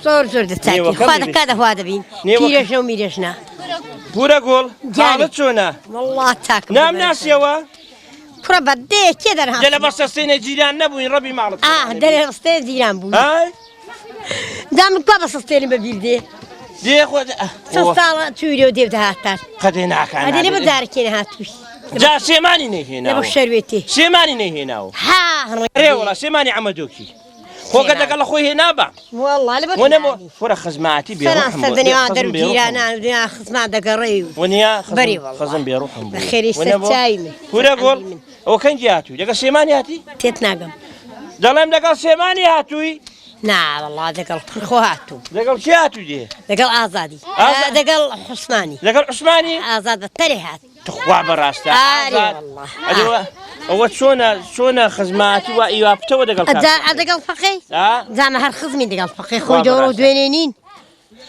زۆر زۆر دەچاکی نێوەکەم خوا لێ دەکا دەخوا دەبین نێوەکەم. پیرەژنە و میرەژنە پورە گوڵ گیانی. حاڵت چۆنە؟ وەڵڵا چاکم نام ناسیەوە؟ کوڕە بە دێ کێ دەرهات دە لە بەسەستێنە جیران نەبووین ڕەبی ماڵت ئاه دەرێ ڕستێ جیران بوو های جا من کوا بەسەستێنم بە بیر دێ دێ خۆ چەند ساڵە چوویرێ و دێ دەهاتان قەدێ ناکان ئەدێ لێ بە جارێکێ نەهاتووی جا سێمانی لە بۆ نەهێناوە شەروێتێ سێمانی نەهێناوە ها ڕێ وەڵا سێمانی عەمەدۆکی خۆگە دەگەڵ خۆی هێنابا والله لە بۆ وەنە بۆ فرە خزماتی بێ سەران ڕوحم سەر بوو. دنیا خزم دەر و بێ ڕوحم. جیرانان و دنیا خزمان دەگەڕێ و ونیا بەری والله. خزم بێ ڕوحم بوو. بەخێری ونە بۆ؟ سەرچاوی من. کورە گوڵ من. ئەوە کەنگی هاتووی لەگەڵ سێمانی هاتی تێت ناگەم دەڵێم لەگەڵ سێمانی هاتووی نا والله دەگەڵ کوڕ خۆ هاتووم لەگەڵ کێ هاتووی دێ دەگەڵ ئازادی ئازاد؟ دەگەڵ حوسمانی لەگەڵ عوسمانی ئازاد بە تەرێ هات تخوا بەڕاستە ئارێ ئازاد. والله. ئەدەوە ئەوە چۆنە چۆنە خزماتی وا ئیوا پتەوە دەگەڵ کاک ئەجا دەگەڵ فەقێ ئا؟ جامە هەر خزمی دەگەڵ فەقێ وا خۆی دەوڕ و بەڕاستە. دوێنێ نین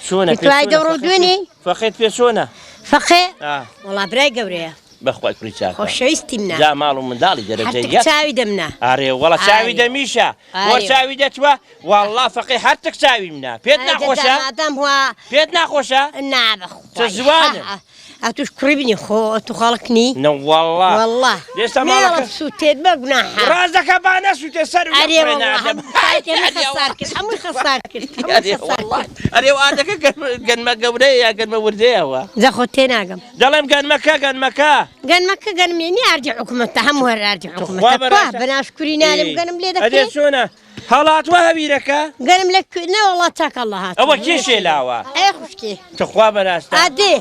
چۆنە پێ توای چۆنە دەوڕ و فەقێت دوێنێ؟ پێ- فەقێت پێ چۆنە فەقێ ئا. وەڵا برای گەورەیە بەخوای کوڕی چاکە خۆشەویستی منە جا ماڵ و منداڵی دەرەجە هەرتک یەک چاوی دەمنا ئارێ وەڵا چاوی ئارێ. دەمیشە وە ئارێ. چاوی دەچوە والله فەقێ هەرتک چاوی منە پێت ناخۆشە مادام وا پێت ناخۆشە نا بەخوای چ زوانە؟ ئەتوش کوڕی بنی خۆ ئەتو خەڵک نی نەوەڵڵا والله لێستا مێڵە ماڵەکە بسووتێت بە گوناحە ڕاست دەکا با نەسووتێ سەر و ئەرێ نەخۆێ والله نادەم. هەموو خەسار کرد هەمووی خەسار کرد هەمووی ئەرێ خەسار والله کرد ئەرێ و ئادەکە گەنمە گەورەیە یا گەنمە وردەیەوە جا خۆ تێناگەم دەڵێم گەنمەکە گەنمەکە گەنمەکە گەنمێ نی ئاردی حکومەتە هەموو هەر ئاردی تخوا حکومەتە کوا بەڕاستە. بەناشکوری نالم گەنم لێ ئەدێ دەکرێ چۆنە هەڵاتوە هەویرەکە گەنم لە کوێ نەوەڵا چاک ئەڵڵا هات ئەوە کێ شێلاوە ئەی خوشکێ تخوا بەراستە ئادێ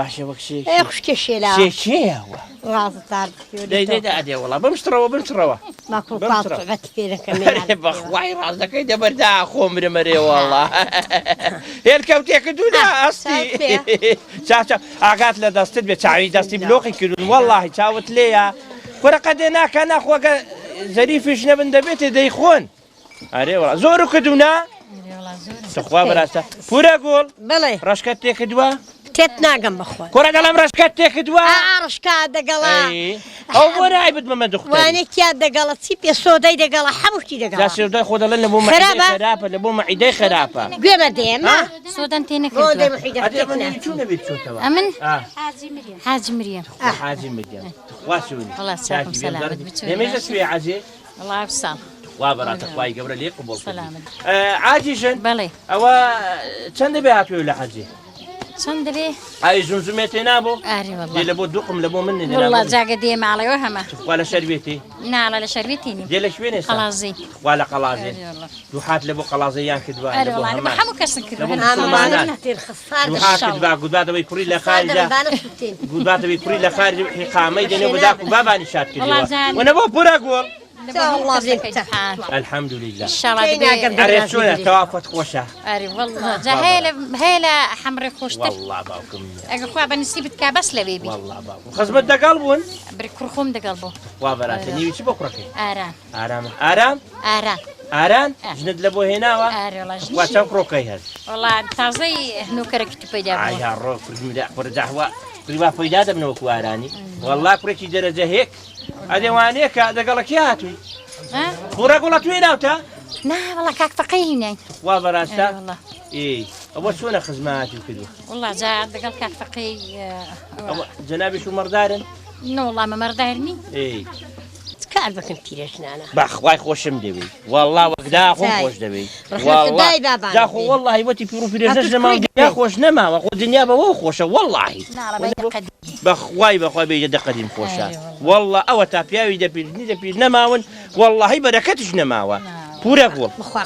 باشە وەک شێ ئەی خوشکێ شێلاوە شێ کێیەوە ڕازتار دەی دەی دە ئەدێ وەڵا بمشتڕەوە بمشتڕەوە ماکۆ بمشتڕەوە. پاڵ پێ دەکەم ئەرێ بەخوای ڕاستەکەی دەبەردا خۆ مرمەرێ وەڵا هێلکەوتێ کردوونە ئەستی چاو چاو ئاگات لە دەستت بێ چاوی دەستی بلۆقی کردوون وەڵاهی چاوت لێیە کورە قەدێ ناکا ناخۆگە زەریفیش نەبن دەبێتێ دەیخۆن ئەرێ وەڵا زۆر و کردوونە تخوا بەراستە پورە گوڵ بڵێ ڕەشکەت تێکردووە تێت ناگەم بەخوا کوڕە دەڵێم ڕەشکەت تێکردووە ئاڕشکا دەگەڵا ئەی، ئەو بۆ نای بدمە دختەری وانێکیا دەگەڵە چی پێ سۆدەی دەگەڵە هەموو شتی جا دەگەڵە سێودای خۆ دەڵێن لە بۆ مەعیدەی خراپە؟ خراپە لە بۆ مەعیدەی خراپە گوێ بەدێمە سۆدەم تێ بۆ نەکردووە دەی محیدە ئەدێ تێت من نا چوونە بیر چۆتەوە ئەمن ئا، حاجی مریم خوا حاجی مردم تخوا سونی وەڵا چاکم سەلامەت بچۆ. لەمێژە سوێ عەزێ وەڵا بساڵ خوا بەڕاتە خوای گەورە لێ قبوڵ کردی. سەلامەت. عاجی ژن بەڵێ ئەوە چەندە بێ هاتووە لە حەجێ چەند دەبێ ئای زومزومێ تێ نابوو ئاری دێ وەڵا لە بۆ دوقم لە بۆ من نێ وەڵا جاگە دێ ماڵەوە هەمە تخوا لە شەربێتی ناڵە لە شەربێتی نیم دێ لە کوێنێ سا؟ قەڵازی تخوا لە قەڵازێ ئەرێ وەڵا. دوحات لە بۆ قەڵازێیان کردووە ئەرێ لە بۆ وەڵا لە بۆ هەمان هەموو کەسم لە بۆ کردووە مسلمانان. خسار دوحات کردبا گوتباتەوەی کوڕی لە خارجە بانە سووتێن گوتباتەوەی کوڕی لە خارج حیقامەی دێنێ بە داک و بابانی شاد کردیوە وەڵا زان. وەنە بۆ پورە گوڵ لە بۆ هەموو الله کەسەکەی بێت. دوحات. الحمدلله ئینشاڵڵا تێ دەبێ ناگەم. ئەرێ چۆنە تەوافەت خۆشە ئەرێ وەڵا جا هەیە لە هەیە لە حەمڕێ خۆشتر والله باوکم ئەگەر خوا بە نسیبت کا بەس لەوێ بی والله باوکم خزمەت دەگەڵ بوون بری کوڕ خۆم دەگەڵ بوو وا بەراتە نیوی چی بۆ کوڕەکەی ئاران ئارام ئارام ئاران ئاران ئا. ژنت لە بۆ هێناوە ئارێ وەڵا وا ژنیشی چەند کوڕۆکەی هەست وەڵا تازەی نوکەرەکی تو پەیدا بووە ئایا ڕۆ کوردم لە کوڕە داهوا کوڕی وا پەیدا دەبنەوە وەکو ئارانی والله کوڕێکی دەرەجە هێک ئەدێوانەیەکە دەگەڵە کێ هاتووی ها؟ کوڕە گوڵە توێ ناوتە نا وەڵا کاک فەقێی هینای وا بەڕاستە ئەرێ وەڵا. ئێ ئەوە چۆنە خزمەتی کردووە وەڵا جا دەگەڵ کاک فەقێی ئەوە جەنابیش و مەڕدارن نە وەڵا مە مەڕدار نی ئێ کار بکەم پیرەژنانە بەخوای خۆشم دەوێی والله وەک داخۆم چای. خۆش دەوێی ڕەحمەت والله دای بابان داخۆ بێ. واللهی وەتی پیر و پیرێژەش هەتوو نەماوە کوڕی دنیا گەورەی. خۆش نەماوە خۆ دنیا بەوە خۆشە واللهی ناڵە بەی قەدیم بەخوای بەخوای بێژە دە قەدیم خۆشە ئەرێ والله. والله ئەوە تا پیاوی دەپیر ژنی دەپیر نەماون واللهی بەرەکەتیش نەماوە پورە گوڵ بخوا.